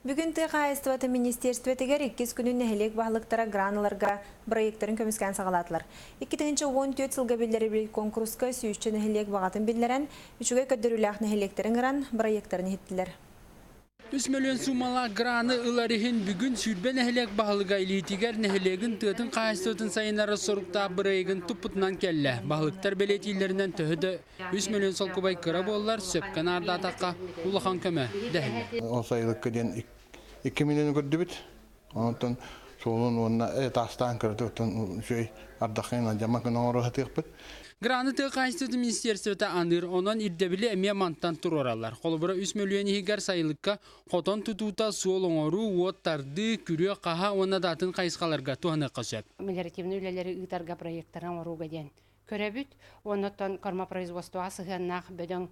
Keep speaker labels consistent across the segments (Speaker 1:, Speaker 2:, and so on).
Speaker 1: Бүгүн тыа хаһаайыстыбатын министиэристибэтигэр иккис күнүн нэһилиэк баһылыктара гран ыларга бырайыактарын көмүскээн саҕалаатылар. 2014 сылга биллэриллибит куонкуруска сүүсчэ нэһилиэк баҕатын биллэрэн, үчүгэй көрдөрүүлээх нэһилиэктэри ыҥыран, бырайыактарын иһиттилэр.
Speaker 2: 3 мөлүйүөн суумалаах граны ылар иһин бүгүн 20 нэһилиэк баһылыга илиитигэр нэһилиэгин тыатын хаһаайыстыбатын сайыннарар соруктаах бырайыагын туппутунан кэллэ. Баһылыктар бэлиэтииллэринэн төһө да 3 мөлүйүөн солкуобай кыра буоллар, сөпкө наардаатахха улахан көмө дэһэллэр.
Speaker 3: Ол сайылыкка диэн 2 миллиону көрдүбүт. Онтон суолун уонна таастаан кыратыттан үчүгэй ардаххын алдьаммат гына оҥоро сатыахпыт.
Speaker 2: Граны тыа хаһаайыстыбатын министиэристибэтэ аныыр, онон ирдэбили эмиэ мантан туруораллар. Холобура, 3 мөлүйүөн иһигэр сайылыкка хотон тутуута, суол оҥоруу, уот тардыы, күрүө-хаһаа уонна да атын хайысхаларга туһаныахха сөп.
Speaker 4: Мелиоративнай үлэлэри ыытарга проекттары оҥорууга диэн көрөбүт. Оннуттан кормопроизводствоҕа сыһыаннаах бөдөҥ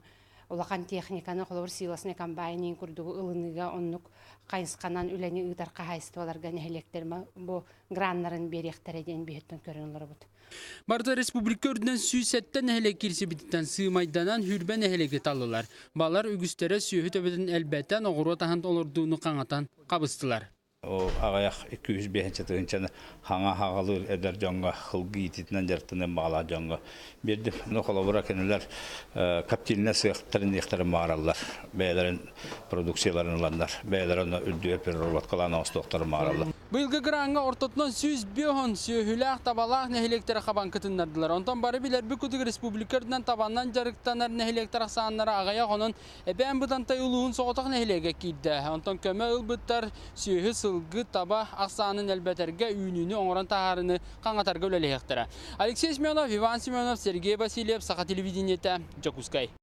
Speaker 4: улахан техниканы, холобур, силосный комбайн курдугу ылыныыга оннук хайысханан үлэни ыытар хаһаайыстыбаларга нэһилиэктэр бу граннарын биэриэхтэрэ диэн биһиттэн көрөн олоробут.
Speaker 2: Барыта республика үрдүнэн 107 нэһилиэк киирсибититтэн сыымайданан Хүрбэ нэһилиэги таллылар. Балар үгүстэрэ сүөһү төбөтүн элбэтэн, оҕуруот аһын олордууну хаҥатан хабыстылар.
Speaker 5: Ол аҕыйах 205 тыһыынчаны хаҥа хаҕалыыр эдэр дьоҥҥо сылгы иитиитинэн дьарыктаныан баҕалаах дьоҥҥо биэрдим. Ну, холобура, кинилэр коптильня сыахтарын диэхтэрин баҕараллар. Бэйэлэрин продукцияларын ыланнар, бэйэлэрэ онно үрдүгэр переработкалаан оҥостуохтарын баҕараллар.
Speaker 2: Быйылгы граҥҥа ортотунан 105 сүөһүлээх, табалаах нэһилиэктэрэ хабан кытыннардылар. Онтон бары билэрбит курдук республика үрдүнэн табаннан дьарыктанар нэһилиэктэр ахсааннара аҕыйах, онон Эбээн Бытантай улууһун соҕотох нэһилиэгэ киирдэ. Онтон көмө ылбыттар сүөһү, сылгы, таба ахсаанын элбэтэргэ, үүнүүнү оҥорон таһаарыыны хаҥатарга үлэлэһиэхтэрэ. Алексей Семенов, Иван Семенов, Сергей Васильев, Саха телевидениетэ, Дьокуускай.